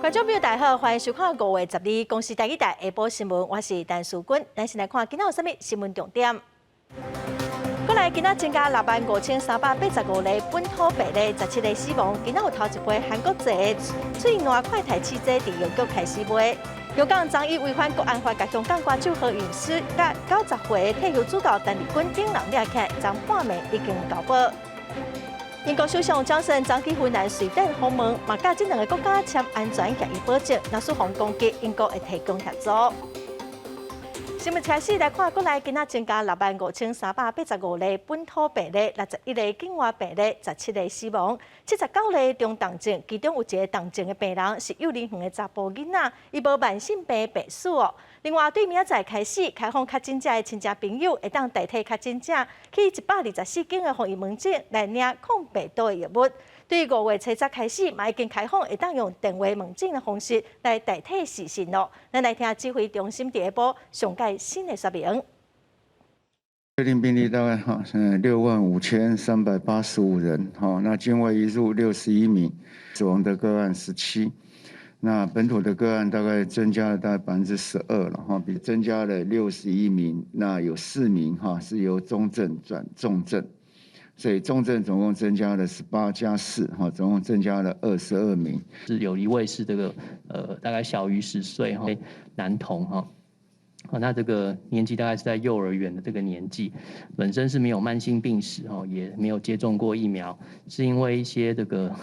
觀眾朋友大家好，歡迎收看5月12公視台語台下晡新聞，我是陳淑君。咱先來看今仔有啥物新聞重點。國內今仔增加65,385例本土病例，17個死亡。今仔有頭一批韓國製的喙瀾快篩試劑佇藥局開始賣。香港昨以違反國安法，共香港歌手何韻詩佮90歲退休主教鄧麗君等人掠起來，昨半暝已經交保。英國首相強生昨去芬蘭、瑞典訪問，嘛佮這兩个國家簽安全協議保證，若是予攻擊，英國會提供協助。新聞開始來看，國內今仔增加65,385例本土病例，61例境外病例，17個死亡，79例中重症，其中有一个重症的病人是幼兒園的查埔囡仔，伊無慢性病病史哦。另外，對明仔載開始開放確診者的親戚朋友，會當代替確診者去124間的防疫門診來領抗病毒的藥物。對5月初十開始，嘛已經開放會當用電話問診的方式來代替視訊咯。咱來聽指揮中心佇下晡上蓋新的說明。確定病例大概哈，現在65,385人，哈，那境外移入61名，死亡的個案17，那本土的個案大概增加了大概12%了，哈，比增加了61名，那有4名哈是由中症轉重症。所以重症總共增加了18加4，哈，總共增加了22名。是有一位是這個大概小於10歲哈男童哈，那這個年紀大概是在幼兒園的這個年紀，本身是沒有慢性病史哦，也沒有接種過疫苗，是因為一些這個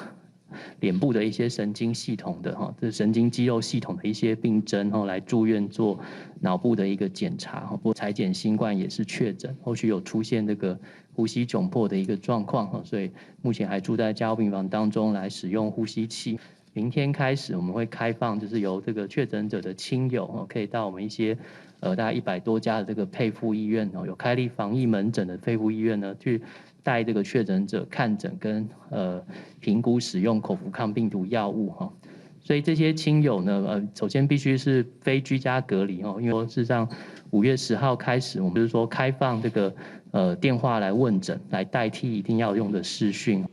臉部的一些神經系統的哈，這神經肌肉系統的一些病徵哈，來住院做腦部的一個檢查哈，不過採檢新冠也是確診，後續有出現這個呼吸窘迫的一個狀況哈，所以目前還住在加護病房當中來使用呼吸器。明天開始我們會開放，就是由這個確診者的親友哦，可以到我們一些大概100多家的這個配副醫院哦，有開立防疫門診的配副醫院呢，去帶這個確診者看診跟評估使用口服抗病毒藥物哈。所以這些親友呢，首先必須是非居家隔離哦，因為事實上5月10號開始，我們就是說開放這個電話來問診，來代替一定要用的視訊。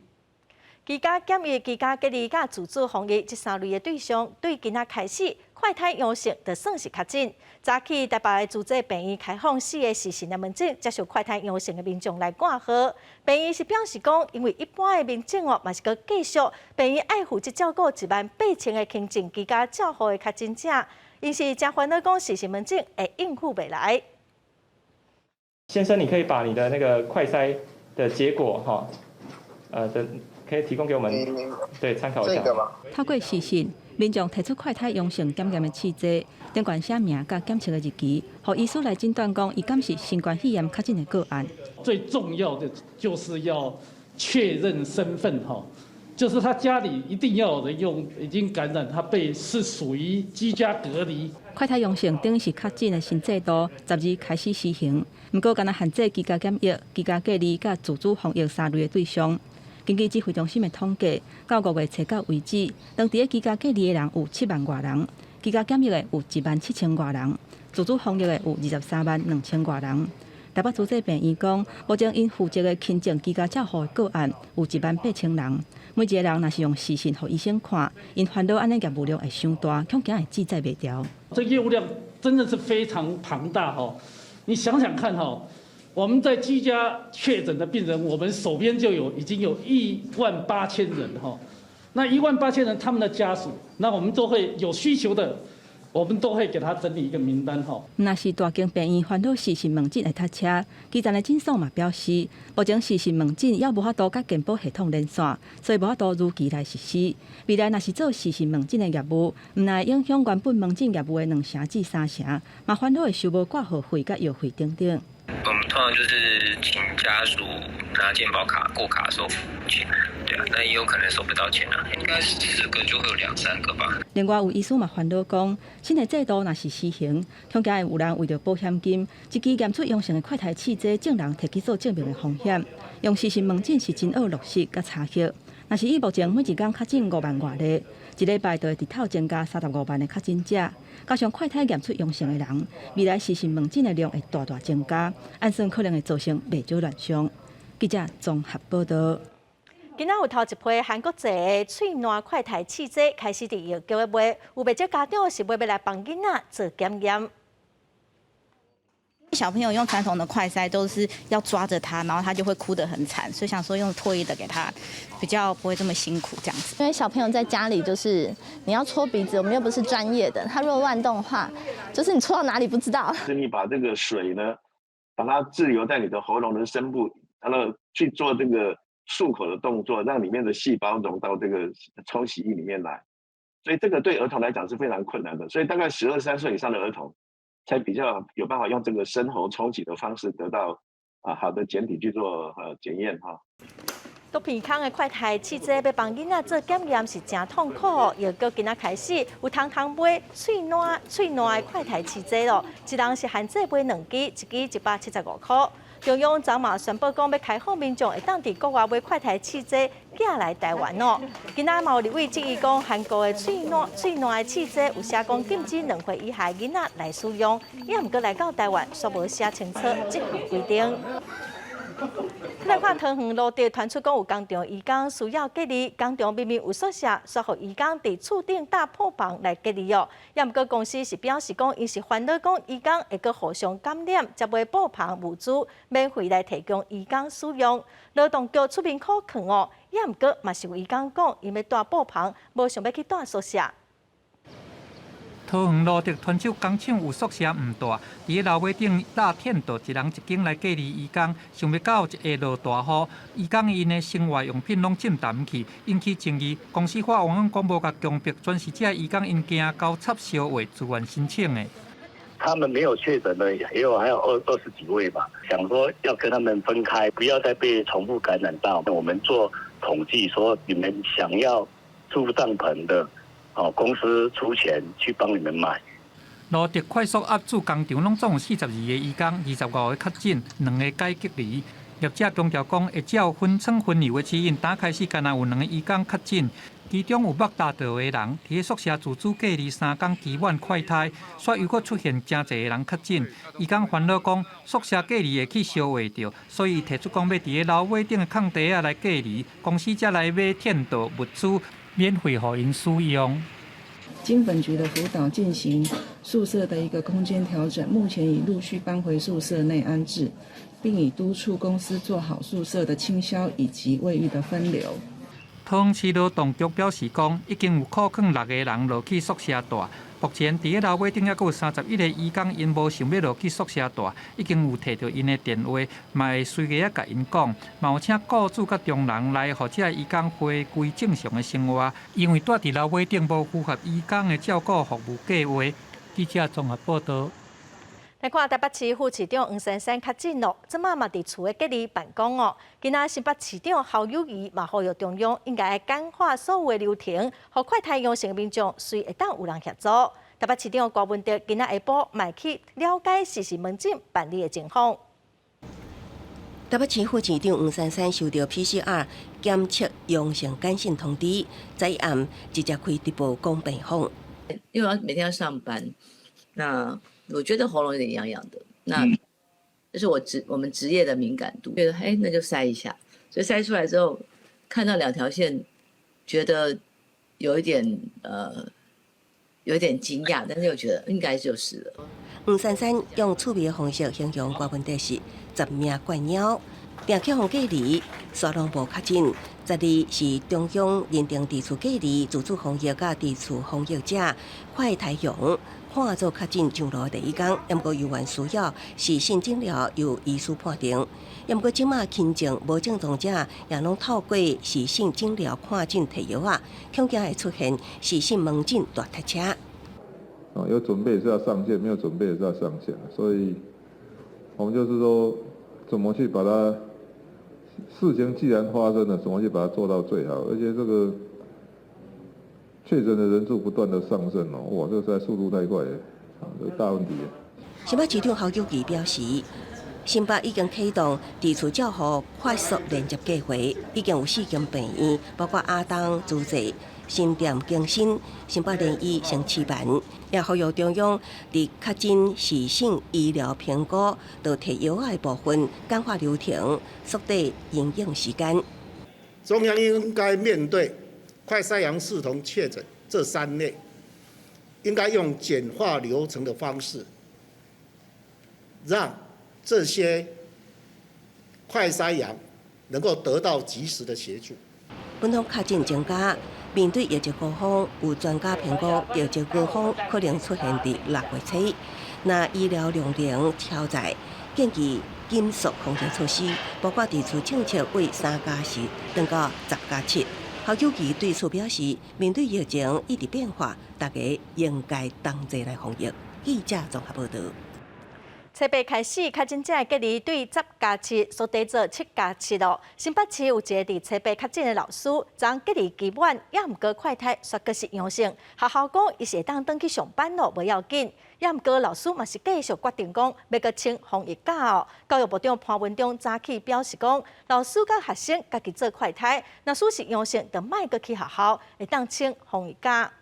居家檢疫、居家隔離佮自主防疫這三類的對象，對今仔開始快篩陽性就算是確診。早起台北的自濟病院開放四个視訊的門診，接受快篩陽性的民眾來掛號。病院是表示講，因為一般的民眾哦，嘛是閣繼續病院愛負責照顧1.8萬个輕症居家照護的確診者，𪜶是誠煩惱講視訊門診會應付袂來。先生，你可以把你的那個快篩的結果哈，的。可以提供給我們對參考一下。透過視訊，民眾提出快篩陽性檢驗的試劑，頂懸寫名佮檢測的日期，予醫師來診斷講，伊敢是新冠肺炎確診的個案。最重要的就是要確認身份哈，就是他家裡一定要有人用已經感染，他被是屬於居家隔離。快篩陽性等於是確診的新制度，12開始施行。毋過，干焦限制居家檢疫、居家隔離佮自主防疫三類的對象。根據指揮中心的統計，到5月初九為止，當佇咧居家隔離的人有7萬外人，居家檢疫的有1.7萬外人，自主防疫的有23.2萬外人。台北自濟病院講，目前𪜶負責的輕症居家照護的個案有1.8萬人，每一个人若是用視訊予醫生看，𪜶煩惱按呢業務量會傷大，恐驚會記載袂牢。這業務量真的是非常龐大哈，你想想看哈。我們在居家確診的病人，我們手邊就有已經有1.8萬人哈。那1.8萬人他們的家屬，那我們都會有需求的，我們都會給他整理一個名單哈。若是大間病院煩惱視訊門診會塞車，基層的診所嘛表示，目前視訊門診猶無法度佮健保系統連線，所以無法度如期來實施。未來若是做視訊門診的業務，毋但會影響原本門診業務的2成至3成，嘛煩惱會收無掛號費佮藥費等等。我們通常就是請家屬拿健保卡過卡收錢，對啊，那也有可能收不到錢啊，應該10個就會有兩三個吧。另外有醫師嘛煩惱講，新的制度若是施行，恐驚會有人為著保險金，一支驗出陽性的快篩試劑，眾人提去做證明的風險。用視訊門診是真愛落實佮查核。若是以目前每一工確診5萬外例，一禮拜就會直透增加35萬的確診者，加上快篩驗出陽性的人，未來視訊門診的量會大大增加，按算可能會造成袂少亂象。記者綜合報道。今仔有頭一批韓國製的喙瀾快篩試劑開始佇藥局咧賣，有袂少家長是買欲來幫囡仔做檢驗。小朋友用傳統的快篩都是要抓着他，然後他就會哭得很慘，所以想說用唾液的給他，比較不會這麼辛苦這樣子。因為小朋友在家裡就是你要戳鼻子，我們又不是專業的，他如果亂動的話，就是你戳到哪裡不知道。是你把這個水呢，把它滯留在你的喉嚨的深部，然後去做這個漱口的動作，讓裡面的細胞溶到這個沖洗液裡面來，所以這個對兒童來講是非常困難的。所以大概十二三歲以上的兒童，才比較有辦法用這個深喉沖洗的方式得到啊好的檢體去做檢驗哈。都鼻空的快篩試劑欲幫囡仔做檢驗是誠痛苦哦。藥局今仔開始有通通買喙瀾喙瀾的快篩試劑咯，一人是限制買兩支，一支175箍。中央昨嘛宣布講，欲開放民眾會當佇國外買快篩試劑寄來台灣哦。今仔嘛有立委質疑講，韓國的喙瀾喙瀾的試劑有寫講禁止2歲以下囡仔來使用，也毋過來到台灣，煞無寫清楚這項規定。來看桃園蘆竹傳出講有工廠移工需要隔離，工廠明明有宿舍，煞予移工佇厝頂搭鋪房來隔離哦。也毋過公司是表示講，𪜶是煩惱講移工會閣互相感染，才買布棚物資免費來提供移工使用。勞動局出面苦勸哦，也毋過嘛是有移工講，𪜶欲蹛布棚，無想欲去蹛宿舍。桃園蘆竹傳出工廠有宿舍毋蹛，佇咧樓尾頂搭天道一人一間來隔離移工，想袂到一下落大雨，移工𪜶的生活用品攏浸澹去，引起爭議。公司發言講無共強迫，全是這移工𪜶驚交插燒話自願申請的。他們沒有確診的也有還有二十幾位吧，想說要跟他們分開，不要再被重複感染到。我們做統計說，你們想要住帳篷的，哦，公司出錢去幫你們買。蘆竹快速壓鑄工廠攏總有42個移工，25個確診，兩个解隔離。業者強調講，會照分層分流的指引，今開始干焦有兩个移工確診，其中有捌搭著的人，佇咧宿舍自主隔離3工期滿快篩，煞又閣出現誠濟个人確診。移工煩惱講，宿舍隔離會去相話著，所以提出講欲佇咧樓尾頂的空地仔來隔離，公司才來買天道物資，免費予𪜶使用。經本局的輔導進行宿舍的一個空間調整，目前已陸續搬回宿舍內安置，並已督促公司做好宿舍的清消以及衛浴的分流。桃園市勞動局表示講，已經有苦勸六個人落去宿舍蹛。目前佇咧樓尾頂猶閣有31個移工，𪜶無想欲落去宿舍蹛，已經有提著𪜶的電話，嘛會隨個仔共𪜶講，嘛有請雇主佮中人來予這个移工回歸正常的生活，因為蹛佇樓尾頂無符合移工的照顧服務計劃。記者綜合報道。來看台北市副市長黃珊珊確診咯，這馬嘛佇厝的隔離辦公哦。今仔新北市長侯友宜嘛呼籲中央應該簡化所有的流程，予快篩陽性的民眾隨會當有人協助。台北市長柯文哲今仔下晡嘛去了解時事門診辦理的情況。台北市副市長黃珊珊收到 PCR 檢測陽性簡訊通知，昨暗直接開直播講病況。因為我每天要上班，那我覺得喉嚨有點癢癢的，那這是我們職業的敏感度，覺得哎，那就篩一下，所以篩出來之後，看到兩條線，覺得有一點驚訝，但是又覺得應該就是了。黃珊珊用趣味的方式形容柯文哲是十命怪貓，定去予隔離，煞攏無確診。12是中央認定佇厝隔離、自主防疫佮佇厝防疫者快篩陽看做確診上路第一工，毋過猶原需要視訊診療由醫師判定。毋過這馬輕症無症狀者也攏透過視訊診療看診提藥仔，恐驚會出現視訊門診大塞車。哦，有準備是要上線，沒有準備也是要上線，所以我們就是說，怎麼去把它事情既然發生了，怎麼去把它做到最好？而且這個確診的人數不斷的上升哦，哇，這個實在速度太快了，啊，這個大問題。新北市長侯友宜表示，新北已經啟動佇厝照護快速連接計劃，已經有四間病院，包括亞東、諸濟、新店、景新、新北聯醫、新市辦，也呼籲中央佇確診視訊醫療評估到提藥仔的部分簡化流程，縮短應用時間。中央應該面對快篩陽視同確診這三類，應該用簡化流程的方式，讓這些快篩陽能夠得到及時的協助。本土確診增加，面對疫情高峰，有專家評估疫情高峰可能出現佇6月初。若醫療量能超載，建議緊縮防疫措施，包括佇厝政策為3加10轉到10加7。侯友宜對此表示，面對疫情一直變化，大家應該同齊來防疫。記者綜合報導。初八開始，確診者隔離對10加7縮短做7加7咯。新北市有一個佇初八確診的老師，昨隔離期滿，猶毋過快篩煞閣是陽性。學校講伊是會當轉去上班咯，無要緊。猶毋過老師嘛是繼續決定講欲閣請防疫假哦。教育部長潘文忠早起表示講，老師佮學生家己做快篩，若是是陽性，就莫閣去學校，會當請防疫假。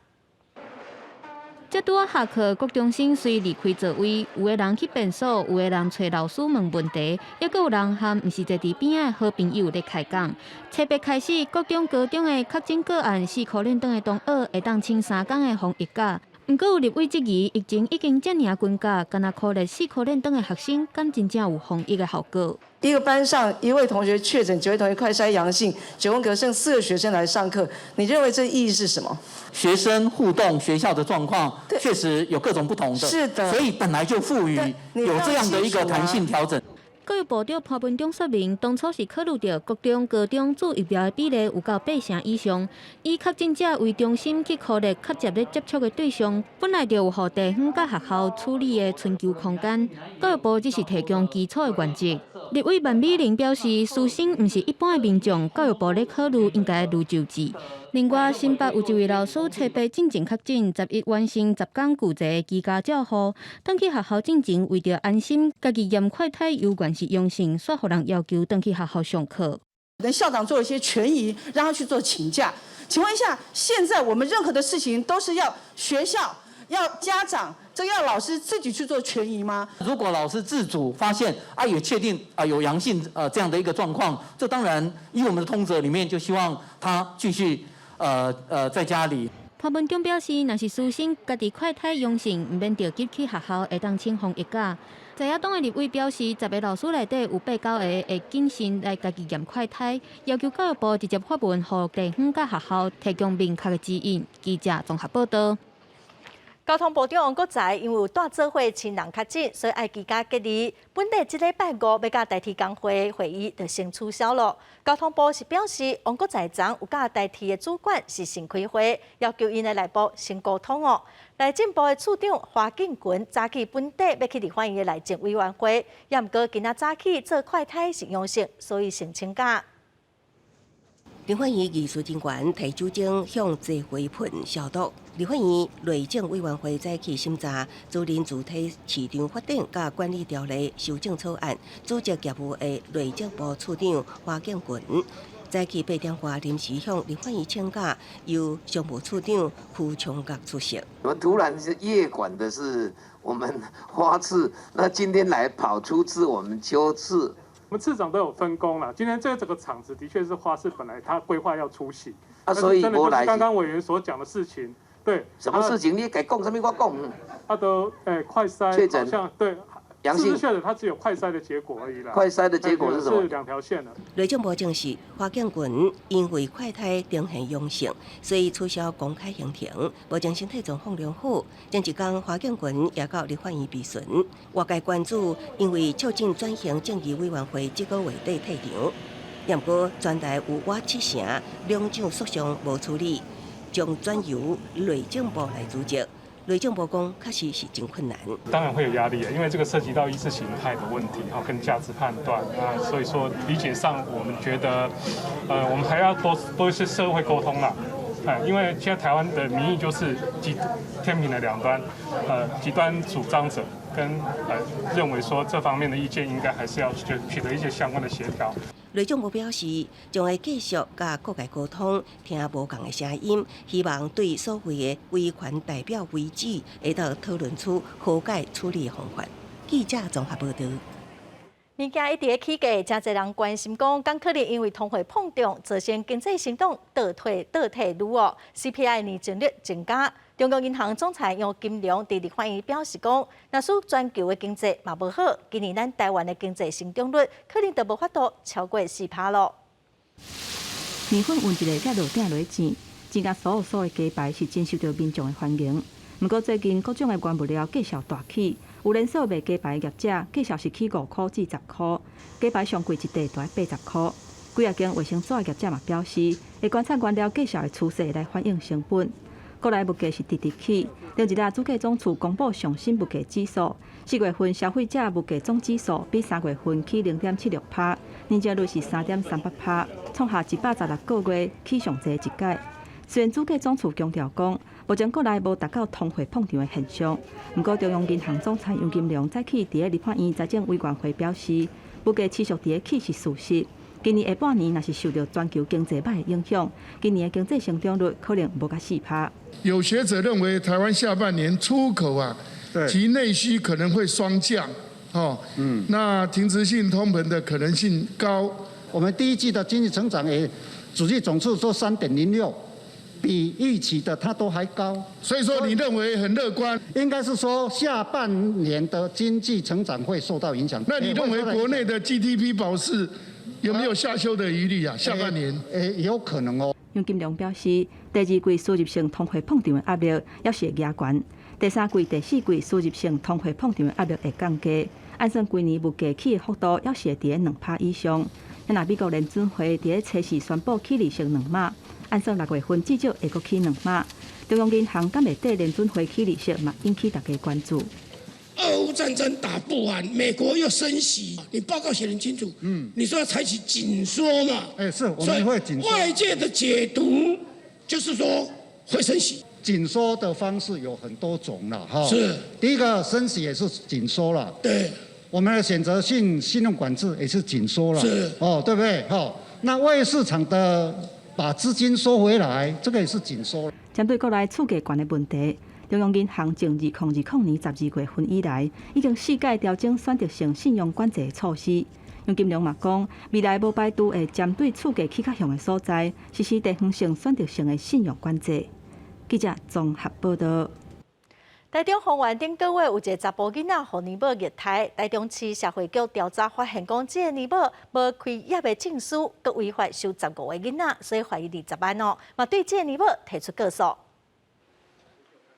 這拄仔下課，國中生隨離開座位，有的人去便所，有的人揣老師問問題，猶閣有人和毋是坐佇邊仔的好朋友咧開講。初八開始，國中、高中的確診個案四箍輪轉的同學會當請3工的防疫假。毋過有立委質疑，疫情已經遮爾緊急，干焦可憐四箍輪轉的學生，敢真正有防疫的效果？一個班上一位同學確診，9位同學快篩陽性，九宮格剩4個學生來上課，你認為這意義是什麼？學生互動學校的狀況確實有各種不同的，是的，所以本來就賦予有這樣的一個彈性調整。教育部長潘文忠說明，當初是考慮著國中、高中注疫苗的比例有到8成以上，以確診者為中心去考慮較直接接觸的對象，本來就有予地方佮學校處理的尋求空間。教育部只是提供基礎的原則。立委萬美玲表示，師生毋是一般的民眾，教育部咧考慮應該愈就制。另外，新北有一位老師初八進前確診，11完成10工居家居家照護，轉去學校進前為著安心，家己驗快篩猶原是陽性，煞予人要求轉去學校上課。跟校長做一些權宜，讓他去做請假。請問一下，現在我們任何的事情都是要學校、要家長、這要老師自己去做權宜嗎？如果老師自主發現啊，也確定啊有陽性這樣的一個狀況，這當然以我們的通則裡面就希望他繼續在家裡。潘文忠表示，若是師生家己快篩陽性，毋免著急去學校，會當請防疫假。在野黨的立委表示，10個老師內底有8、9個會謹慎來家己驗快篩，要求教育部直接發文予地方佮學校提供明確的指引。記者綜合報道。交通部長王國材因為有帶做伙親人確診，所以愛居家隔離。本地這禮拜五欲佮台鐵工會會議就先取消了。交通部是表示，王國材昨有佮台鐵的主管是先開會，要求𪜶的內部先溝通哦。內政部的處長華敬群早起本底欲去立法院的內政委員會，猶毋過今仔早起做快篩是陽性，所以先請假。立法院技術人員提酒精向坐會噴消毒。立法院內政委員會早起審查租賃主體市場發展佮管理條例修正草案，主責業務的內政部處長華敬群早起8點外臨時向立法院請假，由商務處長邱昌岳出席。我突然是夜管的是我們花次，那今天來跑出是我們秋次。我們次長都有分工了。今天這個場子的確是花市本來他規劃要出席，啊，所以真的就是剛剛委員所講的事情，對。什麼事情？你該講什麼？我講。他都快篩確診，對，陽性確診，他只有快篩的結果而已啦。快篩的結果是什麼？是兩條線的。內政部證實，華建群因為快篩呈現陽性，所以取消公開行程。目前身體狀況良好。前一工華建群也到立法院備詢，外界關注，因為促進轉型正義委員會這個月底退場，毋過全台有倚7成兩種訴訟無處理，將轉由內政部來主責。內政部講，確實是真困難。當然會有壓力啊，因為這個涉及到意識形態的問題，哈，跟價值判斷啊，所以說理解上，我們覺得，我們還要多多一些社會溝通啦，因為現在台灣的民意就是極天平的兩端，極端主張者跟認為說這方面的意見應該還是要取得一些相關的協調。內政部表示，將會繼續佮各界溝通，聽無仝的聲音，希望對所謂的維權代表危機，會當討論出和解處理的方法。記者綜合報導。物件一直咧起價，誠濟人關心講，敢可能因為通貨膨脹造成經濟成長倒退倒退嚕哦。CPI 年增率增加，中央銀行總裁楊金龍佇立法院表示講，若使全球的經濟嘛無好，今年咱台灣的經濟成長率可能就無法度超過4趴囉。麵粉換一个才落鼎落煎，煎甲酥酥的雞排是真受著民眾的歡迎。毋過最近各種的原物料價數大起，有連鎖賣雞排業者價數是起5箍至10箍，雞排上貴一塊就愛80箍。幾仔間衛生紙業者嘛表示，會觀察原料價數的趨勢來反映成本。國內物價是直直起，頂一日主計總處公布上新物價指數，4月份消費者物價總指數比3月份起0.76趴，年增率是3.38趴，創下116個月起上濟一擺。雖然主計總處強調講，目前國內無達到通貨膨脹的現象，毋過中央銀行總裁楊金龍早起佇咧立法院財政委員會表示，物價持續佇咧起是事實。今年下半年若是受著全球經濟歹的影響，今年的經濟成長率可能無佮4趴。有學者認為，台灣下半年出口啊及內需可能會雙降，哦，那停滯性通膨的可能性高。我們第一季的經濟成長也，主計總處說3.06。比預期的它都還高，所以說你認為很樂觀？應該是說下半年的經濟成長會受到影響。那你認為國內的 GDP 保持有沒有下修的餘力啊？下半年？欸，有可能哦。楊金龍表示，第二季輸入性通貨膨脹的壓力猶是會額懸，第三季、第四季輸入性通貨膨脹的壓力會降低，按算規年物價起的幅度猶是會佇咧2趴以上。若美國聯準會佇咧初四宣布起利息2碼。按算6月份至少會閣起2碼，中央銀行敢會綴聯準會起利息嘛，引起大家關注。俄烏戰爭打不完，美國又升息，你報告寫得很清楚。你說要採取緊縮嘛？欸，是，我們會緊縮。外界的解讀就是說會升息。緊縮的方式有很多種啦，哈。是。第一個升息也是緊縮了。對。我們的選擇性信用管制也是緊縮了。是。哦，對不對？哈，那外匯市場的。把資金收回來，這個也是緊縮。針對國內厝價懸的問題，中央銀行自2020年12月份以來，已經四擺調整選擇性信用管制措施。楊金龍嘛講，未來無排除會針對厝價起較雄的所在，實施地方性選擇性的信用管制。記者綜合報道。台中豐原頂個月有一个查埔囡仔予奶母虐待，台中市社會局調查發現，講這个奶母無開業的證書，閣違法收15個囡仔，所以罰伊20萬哦。嘛對這个奶母提出告訴。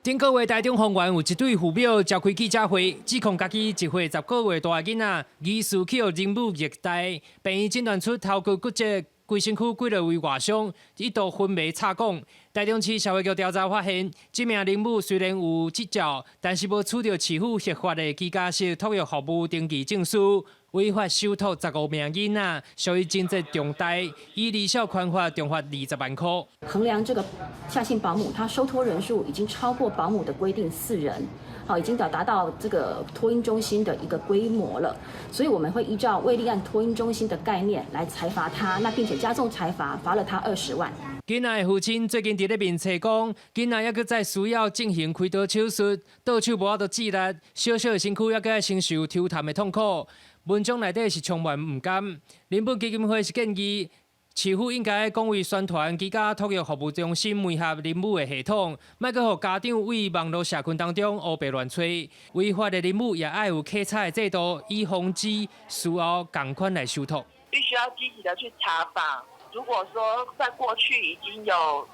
頂個月台中豐原有一對父母召開記者會，指控家己1歲10個月大的囡仔疑似去予奶母虐待，病院診斷出頭骨骨折。規身軀幾落位外傷，一度昏迷插管。台中市社會局調查發現，這名奶母雖然有執照，但是無取得市府核發的居家式托育服務登記證書，違法收托15名囡仔，屬於情節重大，依兒少權法重罰20萬箍。衡量這個夏姓保姆，她收托人數已經超過保姆的規定四人，好，已經達到這個托嬰中心的一個規模了，所以我們會依照未立案托嬰中心的概念來裁罰他，那並且加重裁罰，罰了他20萬。囡仔的父親最近佇咧面冊講，囡仔猶閣再需要進行開刀手術，倒手無法度自立，小小的身軀猶閣愛承受抽痰的痛苦。文章內底是充滿毋甘。人本基金會是建議，市府應該廣為宣傳居家托育服務中心媒合奶母的系統，莫閣予家長為網路社群當中烏白亂揣。違法的奶母也愛有稽查的制度，以防止事後仝款來收托。必須要積極的去查訪。如果說在過去已經有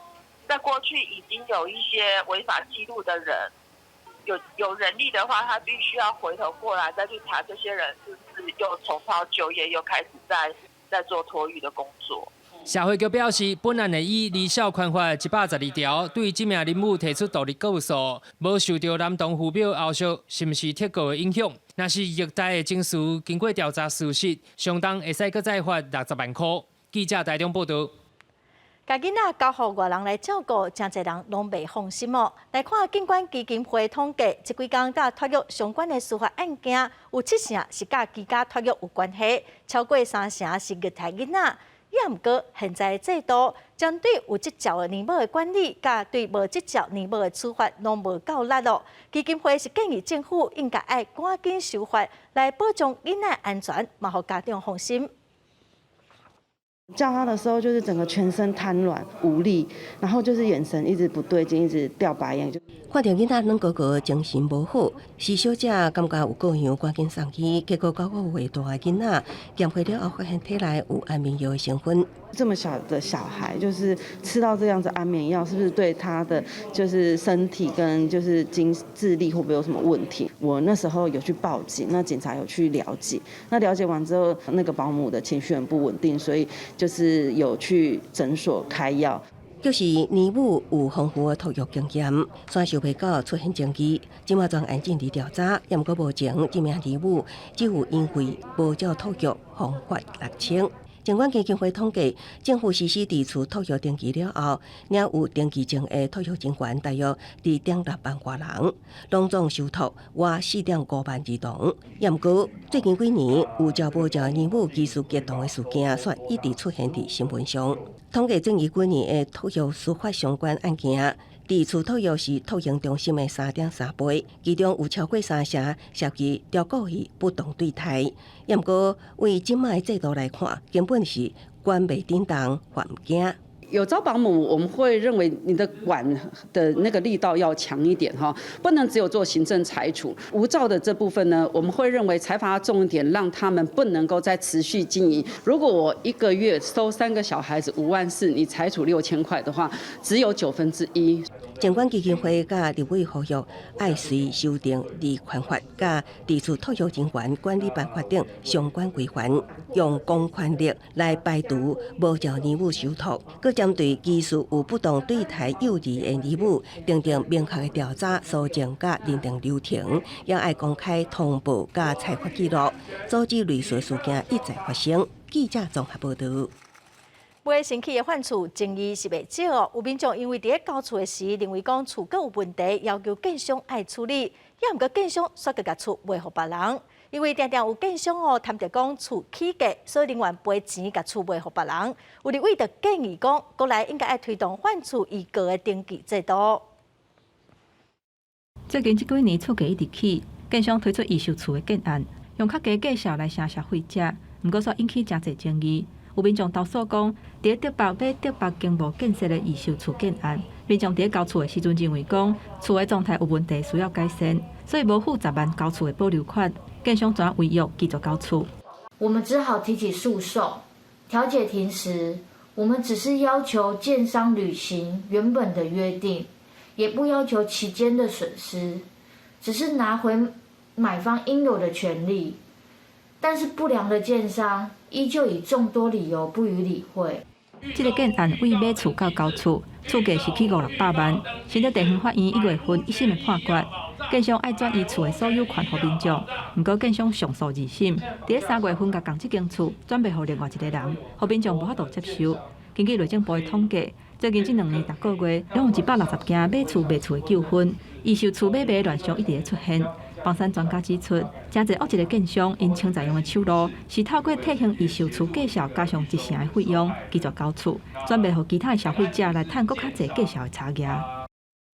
一些違法記錄的人，有人力的話，他必須要回頭過來再去查這些人是不是又重操舊業，又開始在做托育的工作。社會局表示，本案會依兒少權法112條對這名奶母提出獨立告訴，無受著男童父母後續是毋是撤告的影響。若是虐待的情事經過調查屬實，相當會使閣再罰60萬箍。記者台中報道。共囡仔交予外人來照顧，誠濟人攏袂放心哦。來看警管基金會統計，這幾工佮托育相關的司法案件，有七成是佮居家托育有關係，超過三成是虐待囡仔。也毋過現在的制度針對有執照的奶母的管理，佮對無執照奶母的處罰攏無夠力囉。基金會是建議政府應該愛趕緊修法，來保障囡仔安全，嘛予家長放心。叫他的時候，就是整個全身癱軟無力，然後就是眼神一直不對勁，一直掉白眼。就看著囡仔軟糊糊，精神無好，施小姐感覺有過樣，趕緊送醫，結果9個月大的囡仔檢血了後，發現體內有安眠藥的成分。這麼小的小孩，就是吃到這樣子安眠藥，是不是對他的就是身體跟就是精智力會不會有什麼問題？我那時候有去報警，那警察有去了解，那了解完之後，那個保姆的情緒很不穩定，所以就是有去診所開藥。就是奶母有豐富的托育經驗，煞想袂到出現爭議，這馬專案進行調查，毋過目前這名奶母只有因為無照托育方法六千。儘管基金會統計，政府實施佇厝托育登記了後，領有登記證的托育人員大約2.6萬外人，攏總受託逾4.5萬兒童。毋過最近幾年有照無照奶母技術激動的事件，煞一直出現佇新聞上。統計最近幾年的托育司法相關案件，佇厝托育是托嬰中心的3.3倍，其中有超過三成涉及照顧費不當對待。毋過，為這馬的制度來看，根本是管袂振動，罰毋驚。有照保姆，我們會認為你的管的那個力道要強一點哈，不能只有做行政裁處。無照的這部分呢，我們會認為裁罰重一點，讓他們不能夠再持續經營。如果我一個月收三個小孩子5萬4，你裁處6000塊的話，只有1/9。儘管基金會佮立委呼籲愛隨修訂兒權法、佮佇厝托育人員管理辦法等相關規範，用公權力來排除無照奶母受託，閣針對疑似有不當對待幼兒的奶母，訂定明確的調查、搜證佮認定流程，也愛公開通報佮裁罰記錄，阻止類似事件一再發生。記者綜合報導。買新起的販厝爭議是袂少哦，有民眾因為佇咧交厝的時，認為講厝閣有問題，要求建商愛處理，也毋過建商煞閣共厝賣予別人。因為定定有建商哦，貪著講厝起價，所以寧願賠錢共厝賣予別人。有立委就建議講，國內應該愛推動販厝預告的登記制度。最近這幾年厝價一直起，建商推出預售厝的建案，用較低價數來吸消費者，毋過煞引起誠濟爭議。有民眾投訴講，佇咧竹北買竹北經貿建設的預售厝建案，民眾佇咧交厝的時陣認為講，厝的狀態有問題，需要改善，所以無付10萬交厝的保留款，建商怎違約拒絕交厝。我們只好提起訴訟。調解庭時，我們只是要求建商履行原本的約定，也不要求期間的損失，只是拿回買方應有的權利。但是不良的建商依舊以眾多理由不予理會。這個建案為買厝到交厝，厝價是起五六百萬。新竹地方法院1月份一審的判決，建商愛轉移厝的所有權予民眾。毋過建商上訴二審，佇咧3月份共仝這間厝轉賣予另外一個人，予民眾無法度接受。根據內政部的統計，最近這2年逐個月攏有160件買厝賣厝的糾紛，預售厝買賣亂象一直咧出現。房產專家指出，誠濟惡質的建商𪜶穿在用的手路，是透過退行預售厝價數加上一成的費用，拒絕交厝，轉賣予其他的消費者來趁閣較濟價數的差額。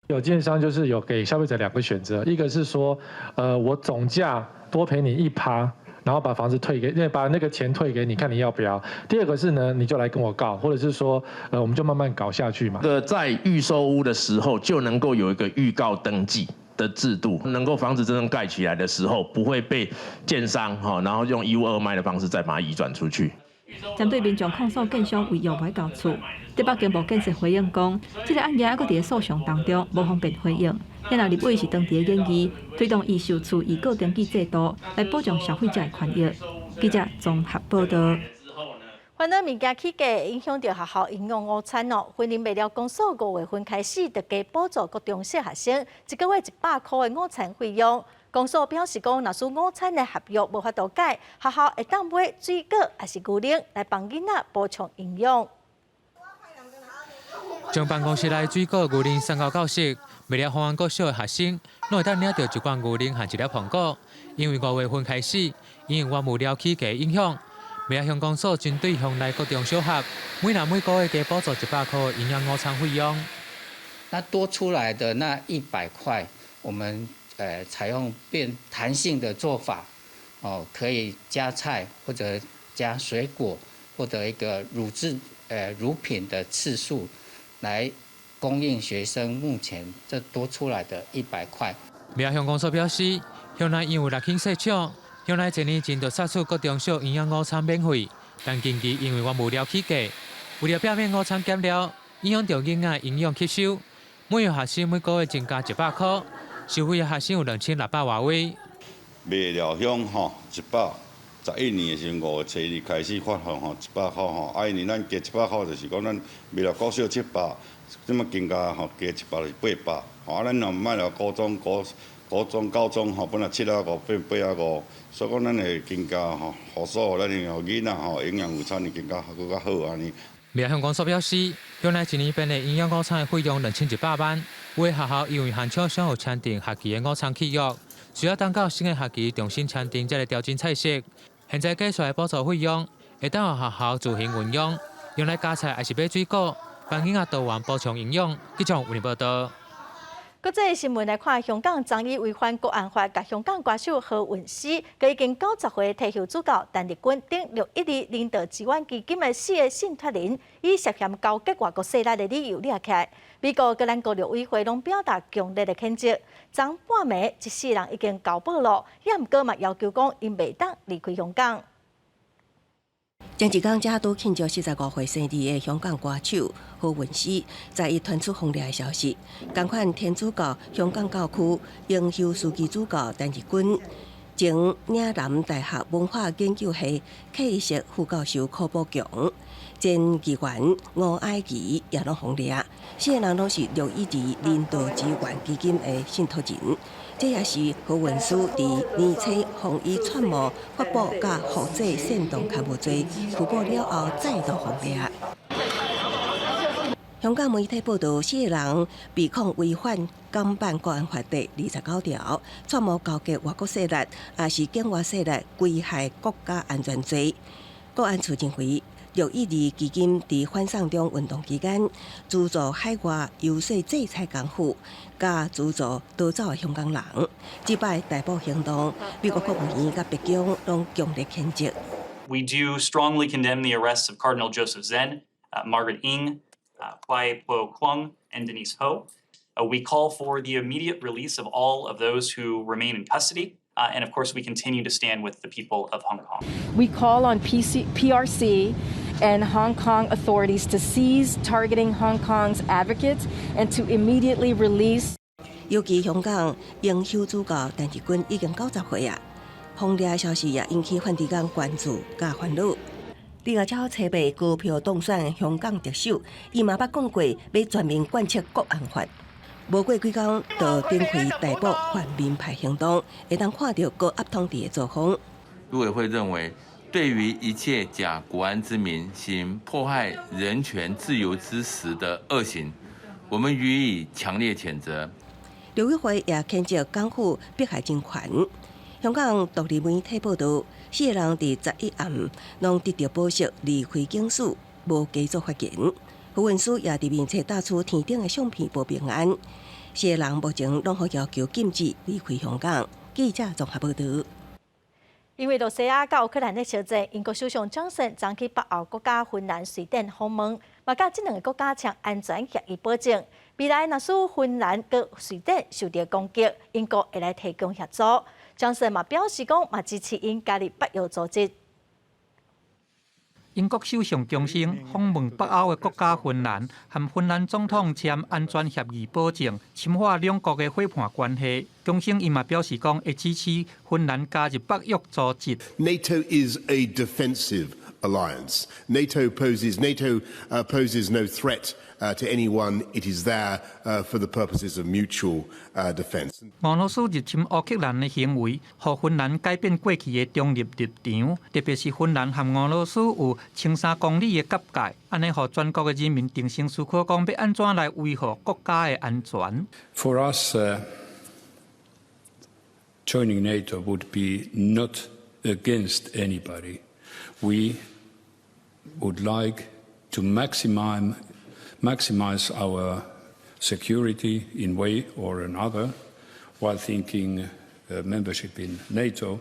有建商就是有給消費者兩個選擇，一個是說，我總價多賠你1%，然後把房子退給，把那個錢退給你，看你要不要。第二個是呢，你就來跟我告，或者是說，我們就慢慢搞下去嘛。在預售屋的時候就能夠有一個預告登記的制度，能夠房子真正蓋起來的時候，不會被建商哈，然後用一屋二賣的方式再把它移轉出去。針對民眾控訴建商違約無愛交厝，竹北經貿建設回應講，這個案件猶閣佇咧訴訟當中，無方便回應。現在立委是當佇咧研議推動預售厝預告登記制度，來保障消費者的權益。記者綜合報導。煩惱物件起價，影響著學校營養午餐哦。雲林麥寮公所5月份開始，就加補助國中小學生一個月100箍的午餐費用。公所表示講，若是午餐的合約無法度改，學校會當買水果抑是牛奶來幫囡仔補充營養。將辦公室內水果、牛奶送到教室，麥寮豐安國小的學生攏會當領著一罐牛奶和一粒蘋果。因為5月份開始，因為原物料起價影響，麥寮鄉公所針對鄉內國中小學，每人每個月加補助100箍營養午餐費用。那多出來的那100塊，我們採用變彈性的做法，哦，可以加菜或者加水果，或者一個乳製乳品的次數，來供應學生目前這多出來的一百塊。麥寮鄉公所表示，鄉內因為六輕細廠，鄉內一年前就殺出國中小營養午餐免費，但近期因為原物料起價，為了避免午餐減料，影響著囡仔營養吸收，每個學生每個月增加100箍，受惠的學生有2600外位。麥寮鄉吼，111年的時陣，5月初2開始發放吼，一百箍吼，啊，因為咱加一百箍，就是講咱麥寮國小700，這麼增加吼，加一百就是800，吼啊，咱若麥寮高中、高高中、高中吼，本來7.5變8.5，所以講咱會增加吼，予所有咱的囡仔吼，營養午餐會增加閣較好按呢。麥寮鄉公所表示，鄉內一年辦的營養午餐的費用2100萬，有的學校因為校廠想有簽訂學期的午餐契約，需要等到新的學期重新簽訂才來調整菜色。現在加出來補助費用，會當予學校自行運用，用來加菜抑是買水果，幫囡仔多元補充營養。記者為你報道。國際新聞來看，香港昨以違反國安法，共香港歌手何韻詩，佮已經90歲退休主教鄧日君等612人道支援基金的四个信託人，以涉嫌勾結外國勢力的理由掠起來。美國佮咱國陸委會攏表達強烈的譴責。昨半暝，這四人已經交保囉，也毋過嘛要求講，𪜶袂當離開香港。前一工才拄慶祝45歲生日的香港歌手何韻詩，在伊傳出予掠的消息，仝款天主教香港教區榮休樞機主教陳日君，前嶺南大學文化研究系客席副教授柯寶強，前議員吳靄儀也攏予掠，四个人攏是612人道支援基金的信託人。這也是何韻詩佇年初予以串謀發布佮複製煽動刊物罪，被捕了後再度予掠。香港媒體報道，四個人被控違反港版國安法第29條，串謀勾結外國勢力，抑是境外勢力危害國家安全罪。國安處認為，612基金佇反送中運動期間，資助海外遊說制裁港府，佮資助逃走的香港人。這擺逮捕行動，美國國務院佮白宮攏強烈譴責。 We do strongly condemn the arrests of Cardinal Joseph Zen, Margaret Ng, Kwai Po Kwong, and Denise Ho. We call for the immediate release of all of those who remain in custody. And of course, we continue to stand with the people of Hong Kong. We call on PC, PRC and Hong Kong authorities to cease targeting Hong Kong's advocates and to immediately release. 尤其香港榮休主教陳日君已經90歲啊，予掠消息也引起梵蒂岡關注佮煩惱。李家超初八高票當選香港特首，伊嘛捌講過欲全面貫徹國安法。無過幾工就展開逮捕泛民派行動，會當看著高壓統治的作風。陸委會認為，對於一切假國安之名行迫害人權自由之實的惡行，我們予以強烈譴責。陸委會也譴責港府迫害人權。香港獨立媒體報道，四個人佇11暗攏得著保釋離開警署，無加做發言。何韻詩也佇面冊打出天頂的相片報平安。四個人目前攏予要求禁止離開香港。記者綜合報道。因為羅西亞佮烏克蘭的相戰，英國首相強森昨去北歐國家芬蘭、瑞典訪問，嘛佮這兩个國家簽安全協議保證，未來若是芬蘭佮瑞典受著攻擊，英國會來提供協助。強森嘛表示講，嘛支持𪜶加入北約組織。英國首相強生訪問北歐的國家芬蘭，和芬蘭總統簽安全協議保證，深化兩國的夥伴關係。強生伊嘛表示講，會支持芬蘭加入北約組織。 NATO is a defensive alliance. NATO poses no threat to anyone. It is there for the purposes of mutual defense. 俄羅斯入侵烏克蘭的行為，予芬蘭改變過去的中立立場，特別是芬蘭和俄羅斯有1300公里的國界，按呢予全國的人民定性思考，講欲按怎來維護國家的安全。 For us, joining NATO would be not against anybody. We would like to maximize our security in way or another while thinking membership in NATO.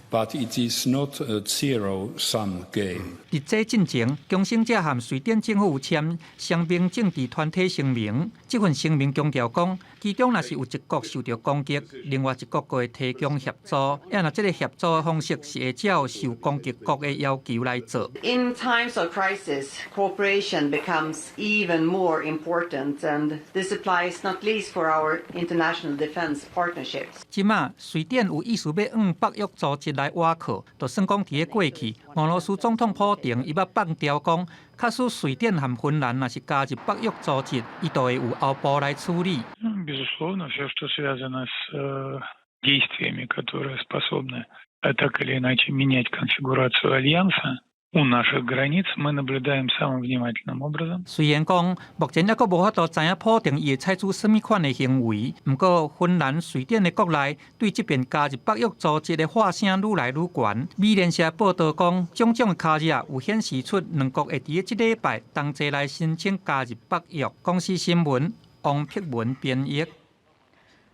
But it is not a zero-sum game. 佇這進前，強生者和瑞典政府有簽雙邊政治團體聲明。這份聲明強調講，其中若是有一國受著攻擊，另外一國閣會提供協助。啊，若這个協助的方式是會照受攻擊國的要求來做。 In times of crisis, cooperation becomes even more important, and this applies not least for our international defense partnerships. 這馬瑞典有意思欲向北約組織來倚靠，就算講佇咧過去，俄羅斯總統普廷伊捌放調講，假使瑞典和芬蘭若是加入北約組織，伊就會有後步來處理。 Безусловно, все, что связано с действиями, которые способны так или иначе менять конфигурацию альянса у наших границ, мы наблюдаем самым внимательным образом。雖然講目前猶閣無法度知影普廷伊會採取啥物款的行為，毋過芬蘭、瑞典的國內對這邊加入北約組織的喊聲愈來愈懸。美聯社報導講，種種的跤跡有顯示出兩國會佇咧這禮拜同齊來申請加入北約。公視新聞王碧文編譯。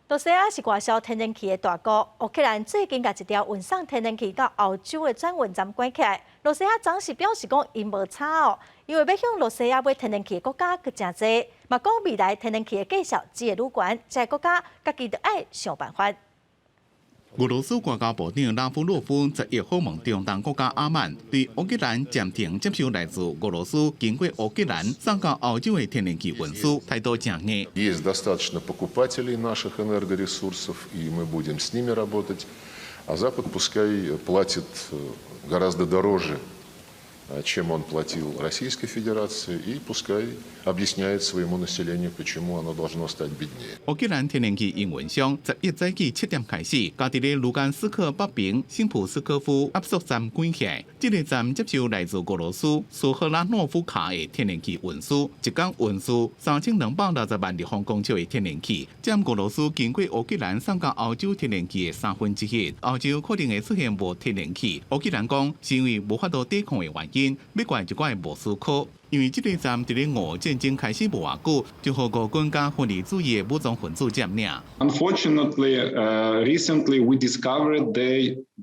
羅西亞是外銷天然氣的大國，烏克蘭最近共一條運送天然氣到歐洲的轉運站關起來。羅西亞當時表示講，𪜶無差哦，因為欲向羅西亞買天然氣的國家閣誠濟，嘛講未來天然氣的價數只會愈懸，這个國家家己著愛想辦法。俄羅斯外交部長拉夫洛夫11訪問中東國家阿曼，對烏克蘭暫停接受來自俄羅斯經過烏克蘭送到歐洲的天然氣運輸態度誠硬。 Есть достаточно покупателей наших энергоресурсов, и мы будем с ними работать. А Запад пускай платит гораздо дороже, чем он платил Российской Федерации, и пускай объясняет своему населению, почему оно должно стать беднее. 烏克蘭天然氣營運商11早起7點開始，共佇咧盧甘斯克北邊新普斯科夫壓縮站關起來。這个站接受來自俄羅斯蘇赫拉諾夫卡的天然氣運輸，一工運輸3260萬立方公尺的天然氣，佔俄羅斯經過烏克蘭送到歐洲天然氣的1/3。歐洲可能會出現無天然氣。烏克蘭講是因為無法度抵抗的原因，欲怪就怪莫斯科。因為這个站佇咧俄戰爭開始無偌久，就予俄軍佮分離主義的武裝分子佔領。 Unfortunately, recently we discovered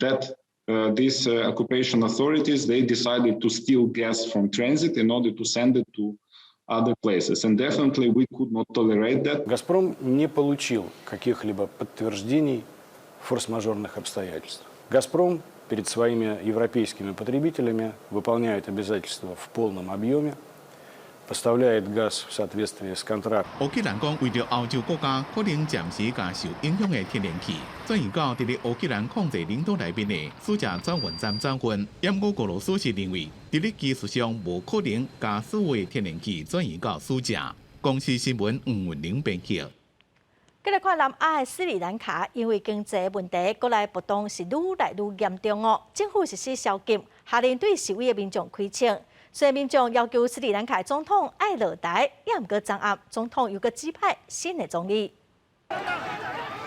that these occupation authorities, they decided to steal gas from transit in order to send it to other places, and definitely we could not tolerate that. Газпром не получил каких-либо подтверждений форс-мажорных обстоятельств. Газпром перед своими европейскими потребителями выполняет обязательства в полном объеме, поставляет газ в соответствии с контрактом。烏克蘭講，為著歐洲國家可能暫時共受影響的天然氣轉移到佇咧烏克蘭控制領土內面的蘇加轉運站轉運。毋過俄羅斯是認為，佇咧技術上無可能共所有的天然氣轉移到蘇加。公視新聞吳文玲編輯。繼來看南亞的斯里蘭卡，因為經濟問題，國內暴動是愈來愈嚴重哦。政府實施宵禁，下令對示威的民眾開槍。雖然民眾要求斯里蘭卡總統愛落台，也毋過昨暗總統又閣指派新的總理。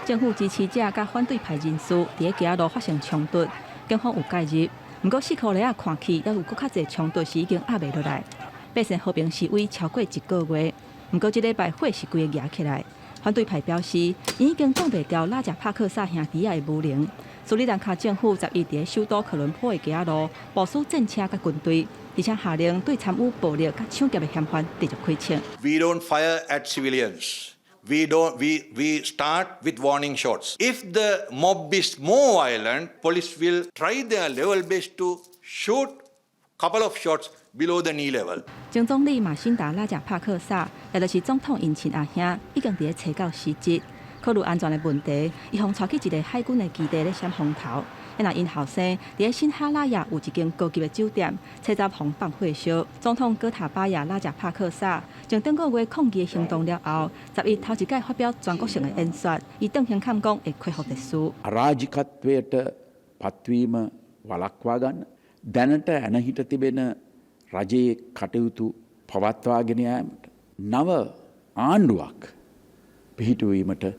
政府支持者佮反對派人士佇咧街仔路發生衝突，警方有介入。毋過四箍犁仔看去，猶有閣較濟衝突是已經壓袂落來。百姓和平示威超過一個月，毋過這禮拜火是規个燃起來。反對派表示，𪜶已經擋袂牢拉賈帕克薩兄弟仔的武能。斯里蘭卡政府11佇咧首都科倫坡的街仔路部署戰車佮軍隊，而且下令對參與暴力佮搶劫的嫌犯直接開槍。 We don't fire at civilians. We don't. We start with warning shots. If the mob is more violent, police will try their level best to shoot couple of shots below the knee level. 前總理馬辛達拉賈帕克薩，也就是總統𪜶親阿兄，已經佇咧冊到辭職。考慮安全的問題，伊予𤆬去一个海軍的基地咧閃風頭。啊，若𪜶後生佇咧新哈拉亞有一間高級的酒店，冊十予放火燒。總統戈塔巴亞拉賈帕克薩從頂個月抗議的行動了後，11頭一擺發表全國性的演說，伊當胸坎講會恢復秩序。 අරාජිකත්වයට පත්වීම වළක්වා ගන්න දැනට ඇන හිට තිබෙන රජයේ කටයුතු පවත්වාගෙන යාමට නව ආණ්ඩුවක් පිහිටුවීමට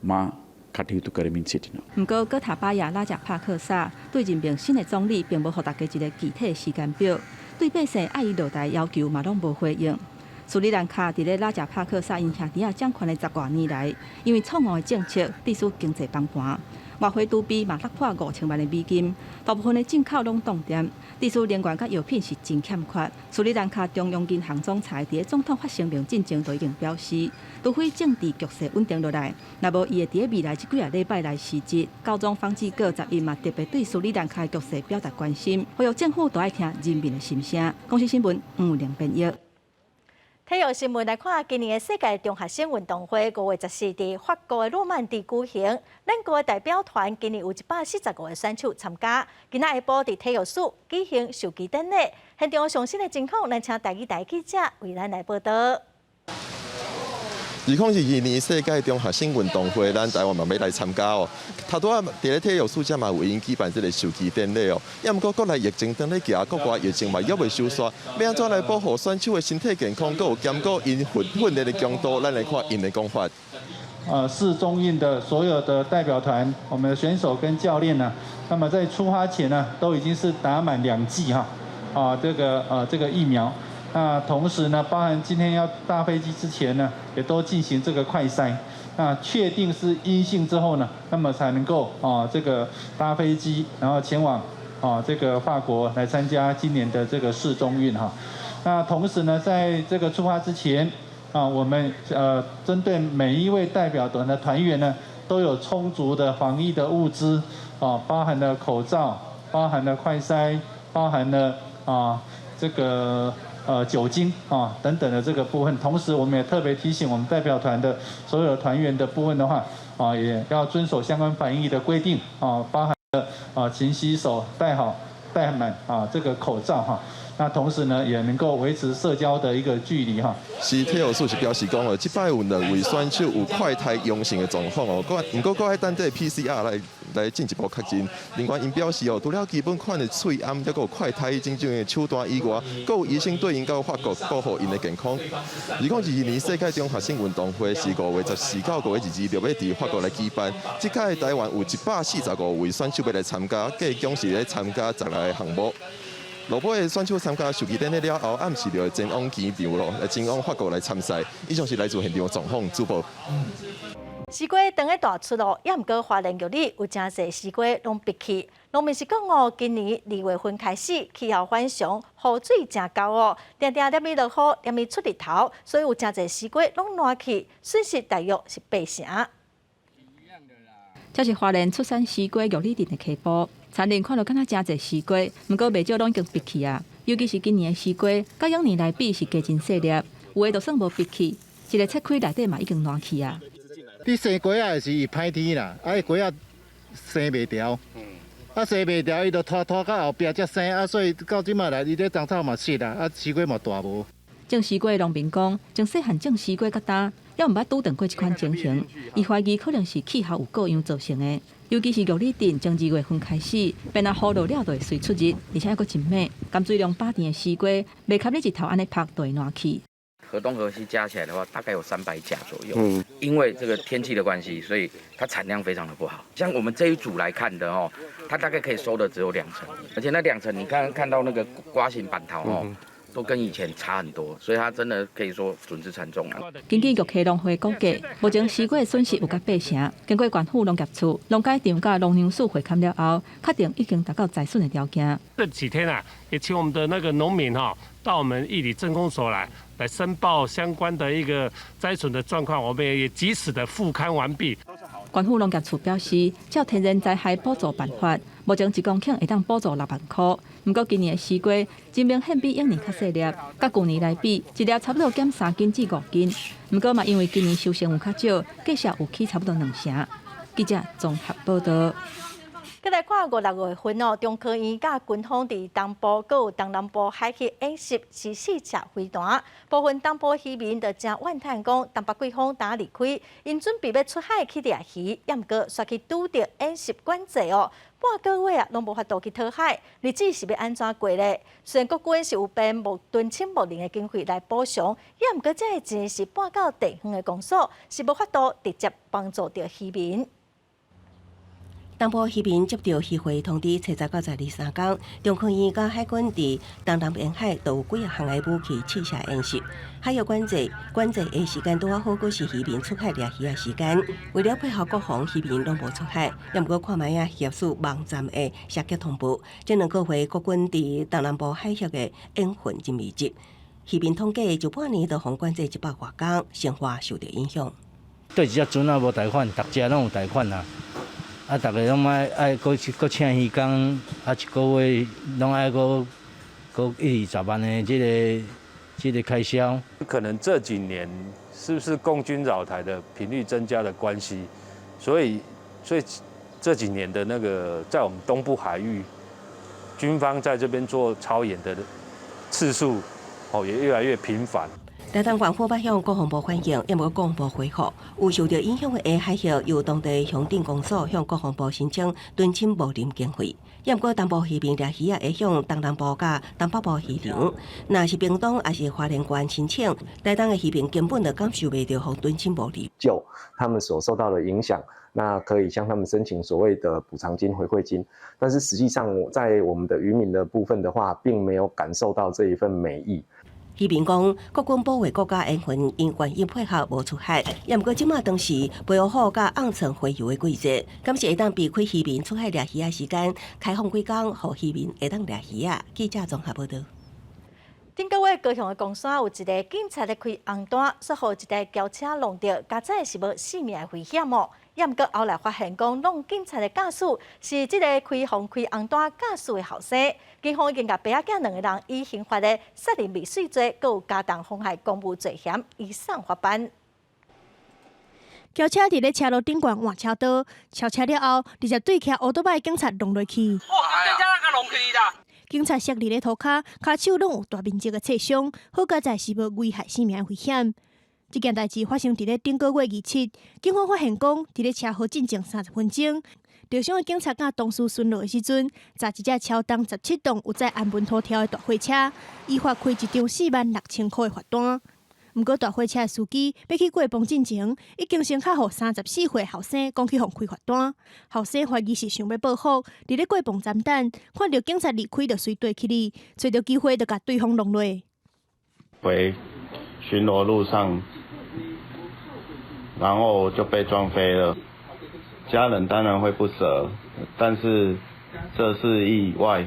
මා කටයුතු කරමින් සිටිනවා. 毋過，戈塔巴亞拉賈帕克薩對任命新的總理並無予大家一個具體時間表，對百姓愛伊落台要求嘛攏無回應。斯里蘭卡佇咧拉賈帕克薩𪜶兄弟仔掌權的十外年來，因為錯誤的政策，致使經濟崩盤，外匯儲備嘛落破5000萬的美金，大部分的進口攏凍定，致使能源佮藥品是真欠缺。斯里蘭卡中央銀行總裁佇咧總統發聲明進前就已經表示，除非政治局勢穩定落來，若無伊會佇咧未來這幾个禮拜來辭職。教宗方濟各11嘛特別對斯里蘭卡的局勢表達關心，呼籲政府都愛聽人民的心聲。公視新聞黃玲編譯。體育新聞來看，今年的世界中學生運動會5月14佇法國的諾曼底舉行，咱國的代表團今年有145個選手參加。今仔下晡佇體育署舉行授旗典禮，現場上新的情況，咱請台語台記者為咱來報導。2022年世界中學生運動會，咱台灣嘛欲來參加哦。頭拄仔佇咧體育署遮嘛有𪜶舉辦這个授旗典禮哦。也毋過國內疫情當咧行，國外疫情嘛猶未收煞，欲按怎來保護選手的身體健康，閣有兼顧𪜶訓訓練的強度，咱來看𪜶的講法。世中運的所有的代表團，我們的選手跟教練呢，那麼在出發前呢，都已經是打滿兩劑哈，啊，這個疫苗。那同時呢，包含今天要搭飛機之前呢，也都進行這個快篩。那確定是陰性之後呢，那麼才能夠啊這個搭飛機，然後前往啊這個法國來參加今年的這個世中運哈。那同時呢，在這個出發之前啊，我們針對每一位代表團的團員呢，都有充足的防疫的物資啊，包含了口罩，包含了快篩，包含了啊這個酒精啊等等的這個部分，同時我們也特別提醒我們代表團的所有團員的部分的話，啊也要遵守相關防疫的規定啊，包含了啊勤洗手、戴好、戴滿啊這個口罩哈。那同時呢，也能夠維持社交的一個距離哈。是體育署是表示講哦，這擺有兩位選手有快篩陽性的狀況哦，毋過閣愛等這個 PCR 來進一步確認。另外，𪜶表示哦，除了基本款的喙罨，抑閣有快篩種種的手段以外，閣有醫生對𪜶到法國保護𪜶的健康。2022年世界中學生運動會是5月14到5月22欲佇法國來舉辦。這屆台灣有145位選手欲來參加，計總是咧參加16个項目。落尾的選手參加授旗典禮了後，暗時就會前往機場咯，來前往法國來參賽。以上是來自現場狀況主報。西瓜當咧大出咯，也毋過花蓮玉里有誠濟西瓜攏碧去。農民是講哦，今年2月份開始氣候反常，雨水誠厚哦，定定連續落雨，連續出日頭，所以有誠濟西瓜攏爛去，損失大約是八成。這是花蓮出產西瓜玉里鎮的溪埔，田裡看著敢若誠濟西瓜，毋過袂少攏已經碧去啊。尤其是今年的西瓜，佮往年來比是加真細粒，有的就算無碧去，一个切開內底嘛已經爛去啊。你生瓜仔是伊歹天啦，啊，伊瓜仔生袂牢，啊生袂牢，伊就拖拖到後壁才生，啊，所以到這馬來，伊咧雜草嘛死啦，啊，西瓜嘛大無。種西瓜的農民講，從細漢種西瓜到今，猶毋捌拄著過這款情形。伊懷疑可能是氣候有過樣造成的。尤其是玉里鎮從2月份開始，變啊雨落了就會隨出日，而且猶閣真猛，含水量飽甜的西瓜，袂及你日頭按呢曝就會爛去。河東河西加起來的話，大概有300甲左右。因為這個天氣的關係，所以它產量非常的不好。像我們這一組來看的哦，它大概可以收的只有兩成，而且那兩成，你剛剛看到那個瓜形板桃哦，都跟以前差很多，所以它真的可以說損失慘重啊。根據玉溪農會估計，目前西瓜的損失有甲八成。經過縣府農業處、農改場佮農糧署會勘了後，確定已經達到災損的條件。這幾天啊，也請我們的那個農民哈，到我們義里鎮公所來申報相關的一個災損的狀況，我們也及時的復勘完畢。縣府農業處表示，照天然災害補助辦法，目前一公頃會當補助6萬箍。毋過今年的西瓜真明顯比往年較細粒，佮舊年來比，一粒差不多減3斤至5斤。毋過嘛，因為今年收成有較少，價數有起差不多兩成。記者綜合報導。閣來看五六月份哦，中科院佮軍方佇東部閣有東南部海域演習是試射飛彈，部分東部漁民就誠怨嘆講，東北季風今離開，𪜶準備欲出海去掠魚，也毋過煞去拄著演習管制哦，半個月啊攏無法度去討海，日子是欲按怎過咧？雖然國軍是有編敦親睦鄰的經費來補償，也毋過這个錢是撥到地方的公所，是無法度直接幫助著漁民。東部漁民接著漁會通知，初十到十二三工，中科院佮海軍佇東南沿海都有幾仔項的武器試射演習。海域管制管制的時間拄仔好，閣是漁民出海掠魚的時間。為了配合國防，漁民攏無出海。也毋過看覓仔漁業署網站的射擊通報，這兩個月國軍佇東南部海域的演訓真密集。漁民統計，就半年就予管制一百外工，生活受著影響。對一隻船仔無貸款，逐隻攏有貸款啊！啊，逐个攏愛愛閣閣請漁工，啊，一個月攏愛閣閣一二十萬的這个這個開銷。可能這幾年是不是共軍擾台的頻率增加的關係，所以這幾年的那個在我們東部海域，軍方在這邊做操演的次數，哦，也越來越頻繁。台東縣府捌向國防部反映，也無國防部回覆，有受著影響的海域，由當地鄉鎮公所向國防部申請申請無臨經費。也毋過東部漁民掠魚仔會向東南部佮東北部漁場，若是屏東抑是花蓮縣申請，台東的漁民根本就感受袂著予申請無臨。就他們所受到的影響，那可以向他們申請所謂的補償金、回饋金，但是實際上在我們的漁民的部分的話，並沒有感受到這一份美意。漁民講，國軍保衛國家安全，𪜶願意配合無出海。也毋過這馬當時白鷗虎佮甕鯆洄游的季節，敢是會當避開漁民出海掠魚仔時間，開放幾工，予漁民會當掠魚仔。記者綜合報導。頂個月高雄的岡山有一个警察咧開紅單，煞予一台轎車挵著，佳哉是無性命的危險哦。也毋過後來發現講，挵警察的駕駛是這个開予開紅單駕駛的後生。警方已經共爸仔囝兩个人以刑法的殺人未遂罪，閣有加重妨害公務罪嫌，移送法辦。轎車佇咧車路頂懸換車道，超車了後，直接對騎歐多擺警察挵落去。警察摔佇咧塗跤，跤手攏有大面積的擦傷，好佳哉是無危害性命的危險。這件代誌發生佇咧頂個月27，警方發現講，佇咧車禍進前30分鐘，受傷的警察佮同事巡邏的時陣，軋一隻超重17噸、有載安文塗條的大貨車，依法開一張46,000箍的罰單。毋過大貨車的司機欲去過磅進前，已經先敲予34歲後生講去予開罰單。後生懷疑是想欲報復，佇咧過磅站等，看著警察離開就隨綴起去，揣著機會就共對方挵落。回巡邏路上，然後就被撞飛了。家人當然會不捨，但是這是意外，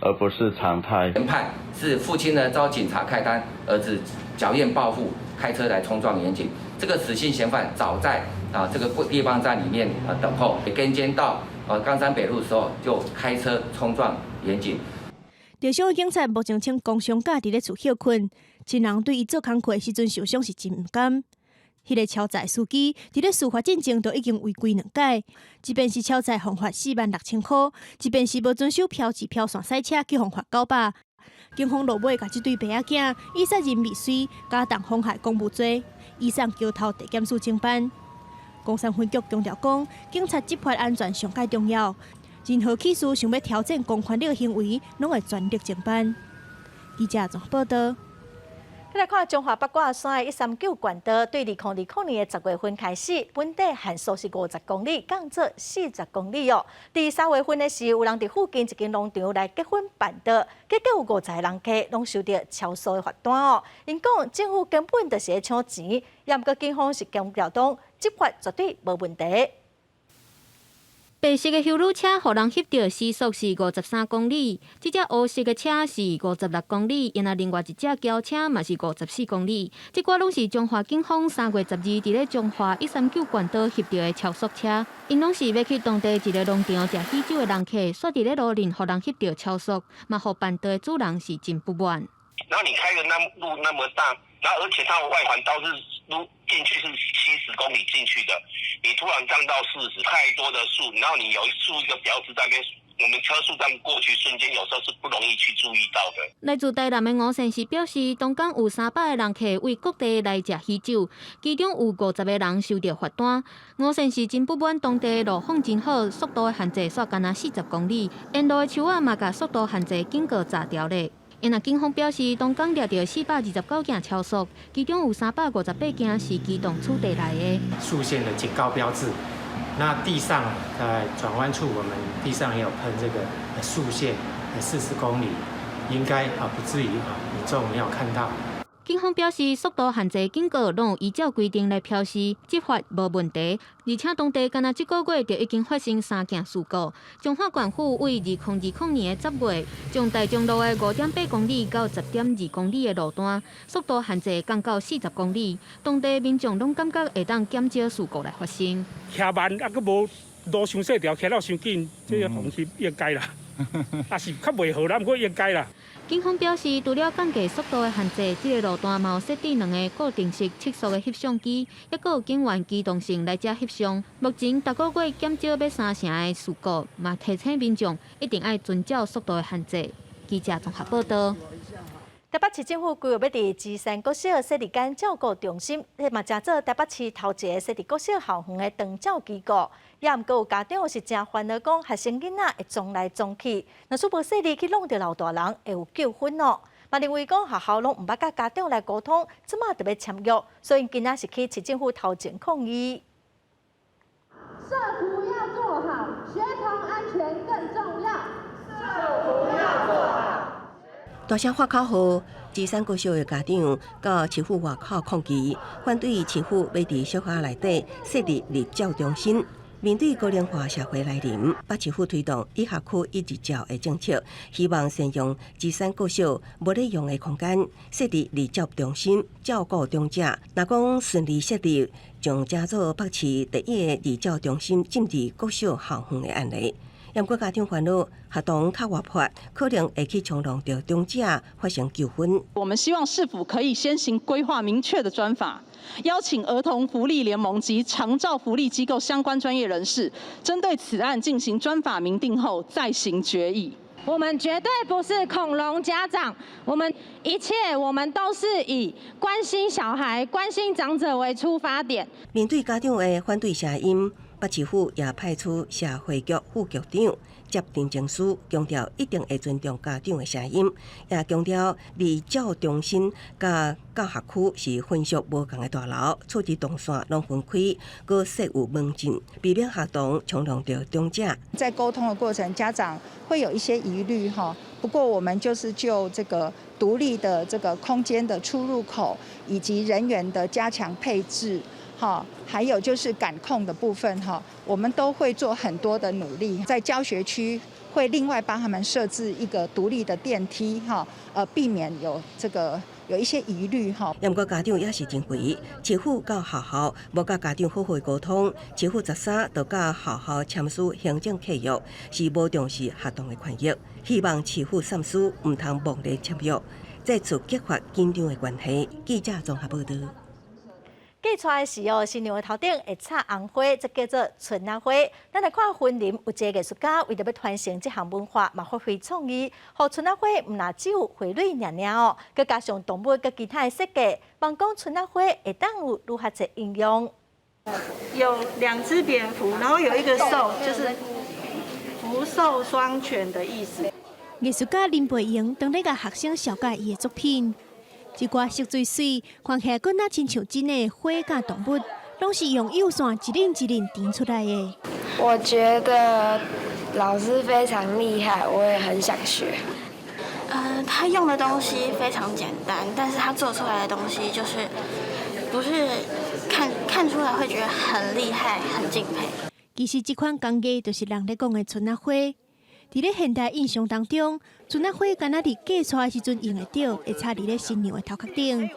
而不是常態。研判是父親呢遭警察開單，兒子狡厭報復，開車來衝撞員警。這個死性嫌犯早在啊這個地方站裡面啊等候，跟監到岡山北路的時候就開車衝撞員警。受傷的警察目前稱工傷假佇咧厝歇睏，親人對伊做工課的時陣受傷是真毋甘。彼个超載司機佇咧事發進前就已經違規兩擺，一遍是超載予罰46,000箍，一遍是無遵守標誌標線駛車去予罰900。警方落尾共這對爸仔囝以殺人未遂、加重妨害公務罪，移送橋頭地檢署偵辦。岡山分局強調講，警察執法安全上蓋重要，任何起事想欲挑戰公權力的行為，攏會全力偵辦。記者綜合報導。來看彰化八卦山的139冠道，對2020年的10月份開始，本底限速是50公里，降做40公里哦。佇3月份的時，有人佇附近一間農場來結婚辦桌，結果有50个人客攏收著超速的罰單哦。𪜶講政府根本就是咧搶錢，也毋過警方是強調講執法絕對無問題。白色的休旅車予人翕著時速是53公里，這隻烏色的車是56公里，然後另外一隻轎車嘛是54公里。這寡攏是彰化警方3月12佇咧彰化139冠道翕著的超速車，𪜶攏是欲去當地一个農場食喜酒的人客，煞佇咧路面予人翕著超速，嘛予辦桌的主人是真不滿。然後你開的那路那麼大，然後而且它的外環道是路進去是70公里進去的，你突然降到40，太多的樹，然後你有豎一個標誌在那邊，我們車速這樣過去，瞬間有時候是不容易去注意到的。來自台南的吳先生表示，當天有300个人客為各地來食喜酒，其中有50个人收著罰單。吳先生真不滿當地路況真好，速度的限制煞干焦40公里，沿路的樹仔嘛共速度限制警告鍘著咧。因為警方表示，當天掠著429件超速，其中有358件是機動處地內的。豎線的警告標誌，那地上在轉彎處，我們地上也有噴這個速限40公里，應該啊不至於啊民眾沒有看到。警方表示，速度限制警告攏有依照規定來標示，執法無問題。而且當地干焦這個月就已經發生三件事故。彰化縣府為2020年10月，將大中路的5.8公里到10.2公里的路段速度限制降到40公里，當地民眾攏感覺會當減少事故來發生。騎慢啊，閣無路傷細條，騎了傷緊，這個防翕應該啦，也是較袂好啦，毋過應該啦。警方表示，除了降低速度的限制，這个路段嘛有設置兩个固定式測速的翕相機，抑閣有警員機動性來遮翕相。目前逐个月減少欲三成的事故，嘛提醒民眾一定愛遵照速度的限制。記者綜合報道。台北市政府規劃欲佇芝山國小設立間照顧中心，這嘛成做台北市頭一个設佇國小校園的長照機構。也毋過有家長是誠煩惱，講學生囡仔會撞來撞去，若是無細膩去弄著老大人，會有糾紛哦。嘛認為講學校攏毋捌佮家長來溝通，這馬就欲簽約，所以𪜶今仔是去市政府頭前抗議。社福要做好，學童安全更重要。社福要做好。大聲喊口號，芝山國小的家長到市府外口抗議，反對市府欲佇小學內底設立日照中心。面對高齡化社會來臨，北市府推動一學區一日照的政策，希望善用芝山國小無咧用的空間，設立日照中心，照顧長者。若講順利設立，將成做北市第一个日照中心進入國小校園的案例。毋過家長煩惱，學童較活潑，可能會去衝撞著長者，發生糾紛。我們希望市府可以先行規劃明確的專法，邀請兒童福利聯盟及長照福利機構相關專業人士，針對此案進行專法明定後再行決議。我們絕對不是恐龍家長，我們一切我們都是以關心小孩、關心長者為出發點。面對家長的反對聲音，北市府也派出社會局副局長接陳情書，強調一定會尊重家長的聲音，也強調日照中心佮教學區是分屬無仝的大樓，處置動線攏分開，閣設有門禁，避免學童衝撞著長者。在溝通的過程，家長會有一些疑慮哈。不過我們就是就這個獨立的這個空間的出入口，以及人員的加強配置。哈，還有就是感控的部分哈，我們都會做很多的努力，在教學區會另外幫他們設置一個獨立的電梯哈，避免有這個有一些疑慮哈。毋過家長也是認為，市府佮學校無佮家長好好溝通，市府13就佮學校簽署行政契約，是無重視學童的權益，希望市府三思，毋通貿然簽約，再次激發緊張的關係。記者綜合報道。嫁娶的時哦，新娘的頭頂會插紅花，這叫做春仔花。咱來看雲林有一个藝術家為著欲傳承這項文化，嘛發揮創意，予春仔花毋但只有花蕊爾爾哦，閣加上動物佮其他的設計，望講春仔花會當有愈較濟應用。有兩隻蝙蝠，然後有一個獸，就是福壽雙全的意思。藝術家林培瑩當咧共學生紹介伊的作品。這寡色水媠，看起來閣若親像真的花佮動物，攏是用幼線一輪一輪纏出來的。我覺得老師非常厲害，我也很想學。他用的東西非常簡單，但是他做出來的東西就是不是看看出來會覺得很厲害、很敬佩。其實這款工藝就是人咧講的春仔花。佇咧現代印象當中，春仔花敢若佇嫁娶的時陣用會著，會插佇咧新娘的頭殼頂。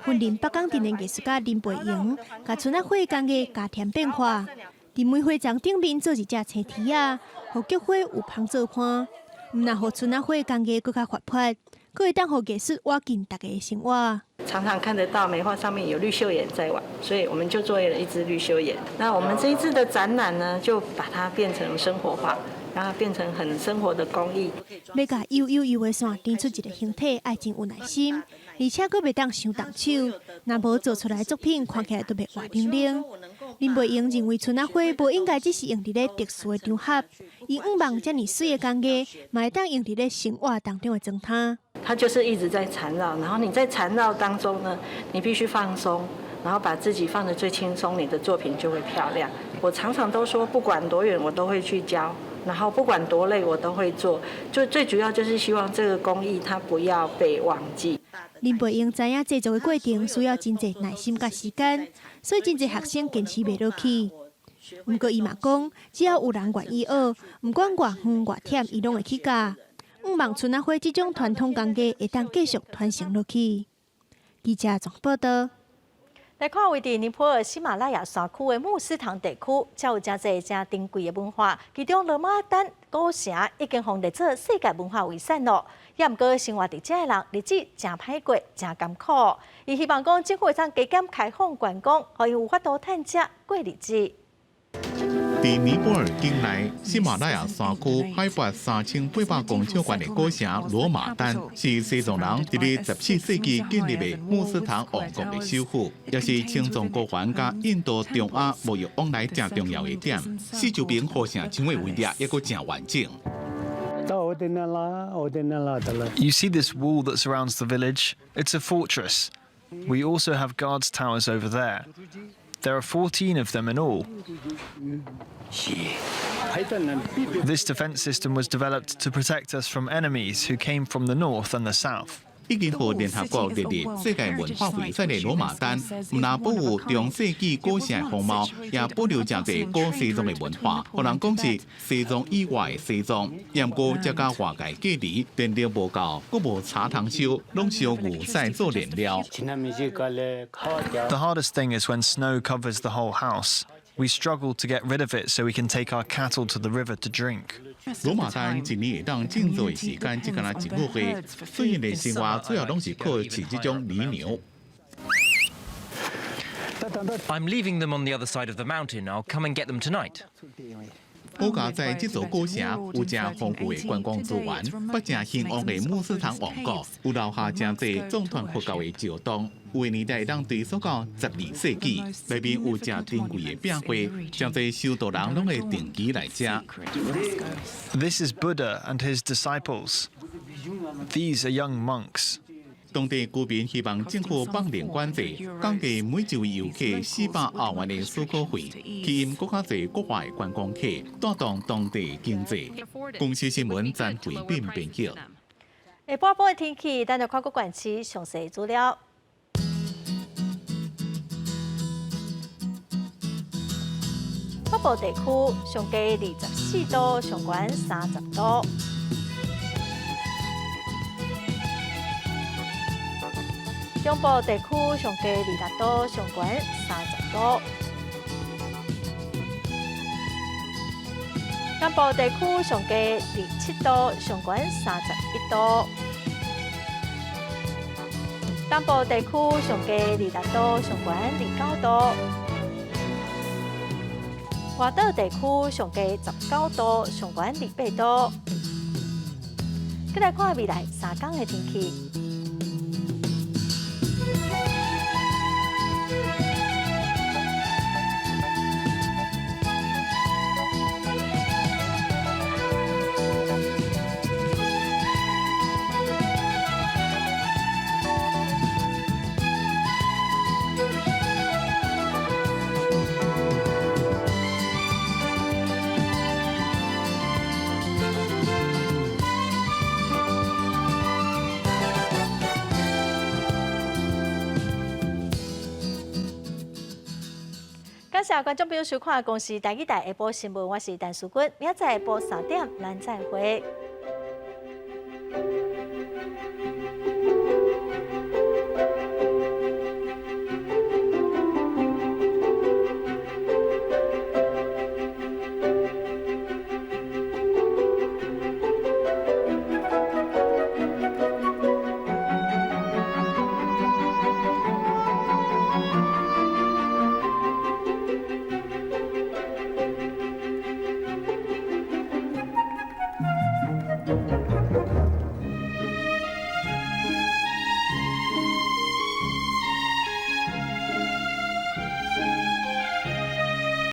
雲林北港鎮的藝術家林培瑩，共春仔花工藝加添變化，佇梅花欉頂面做一隻青天仔，予菊花有芳做伴。毋但予春仔花工藝閣較活潑，閣會當予藝術倚近大家的生活。常常看得到梅花上面有綠繡眼在玩，所以我們就做了一隻綠繡眼。那我們這一次的展覽呢，就把它變成生活化。讓它變成很生活的工藝。欲共幼幼幼的線纏出一个形體，愛真有耐心，而且閣袂當傷動手。若無做出來作品，看起來都袂活靈靈。林培瑩認為，春仔花無應該只是用佇咧特殊的場合，伊向望遮爾媠的工藝，嘛會當用佇咧生活當中的妝忒。它就是一直在纏繞，然後你在纏繞當中呢，你必須放鬆。然後把自己放得最輕鬆，你的作品就會漂亮。我常常都說，不管多遠，我都會去教；然後不管多累，我都會做。就最主要就是希望這個工藝它不要被忘記。林培英知影製作的過程需要真濟耐心佮時間，所以真濟學生堅持袂落去。毋過伊嘛講，只要有人願意學，毋管偌遠偌忝，伊攏會去教。向望春仔花這種傳統工藝會當繼續傳承落去。記者綜報道。來看位佇尼泊爾喜馬拉雅山區的木斯塘地區，遮有誠濟誠珍貴的文化，其中羅馬丹古城已經予列做世界文化遺產囉。也毋過生活佇遮的人日子誠歹過，誠艱苦。伊希望講政府會當加減開放觀光，予𪜶有法度趁遮過日子。佇尼泊爾境內，喜馬拉雅山區海拔3800公尺懸的古城羅馬丹，是西藏人佇咧14世紀建立的木斯塘王國的首府，也是青藏高原佮印度中亞貿易往來誠重要的點。四周邊河城牆的圍籬猶閣誠完整。 You see this wall that surrounds the village? It's a fortress. We also have guards towers over there. There are 14 of them in all. This defense system was developed to protect us from enemies who came from the north and the south. 已經予聯合國列入世界文化遺產的羅馬丹，毋但保有中世紀古城的風貌，也保留誠濟古西藏的文化，予人講是西藏以外的西藏。毋過，遮佮外界隔離，電力無夠，閣無柴通燒，攏燒牛屎做燃料。 The hardest thing is when snow covers the whole house. We struggle to get rid of it so we can take our cattle to the river to drink. 羅馬丹一年會當種作的時間只敢若一個月，所以𪜶的生活主要攏是靠飼這種犁牛。 I'm leaving them on the other side of the mountain. I'll come and get them tonight. 好佳哉這座古城有誠豐富的觀光資源，北誠興旺的木斯塘王國，有留下誠濟藏傳佛教的石洞，有的年代會當追溯到12世紀，內面有誠珍貴的壁畫，誠濟修道人攏會定期來遮。 This is Buddha and his disciples. These are young monks. 當地居民希望政府放寬管制，降低每一位遊客400歐元的許可費，吸引閣較濟國外觀光客，帶動當地經濟。公視新聞詹慧敏編輯。下晡晡的天氣，咱來看各縣市詳細資料。北部地區上低24度，上懸30度。中部地區上低26度，上懸30度。南部地區上低27度，上懸31度。東部地區上低26度，上懸29度。外島地區上低19度，上懸28度。閣來看未來3工的天氣。感謝觀眾朋友收看《公視台語台下晡新聞》，我是陳淑君，明仔載下晡3點，咱再會。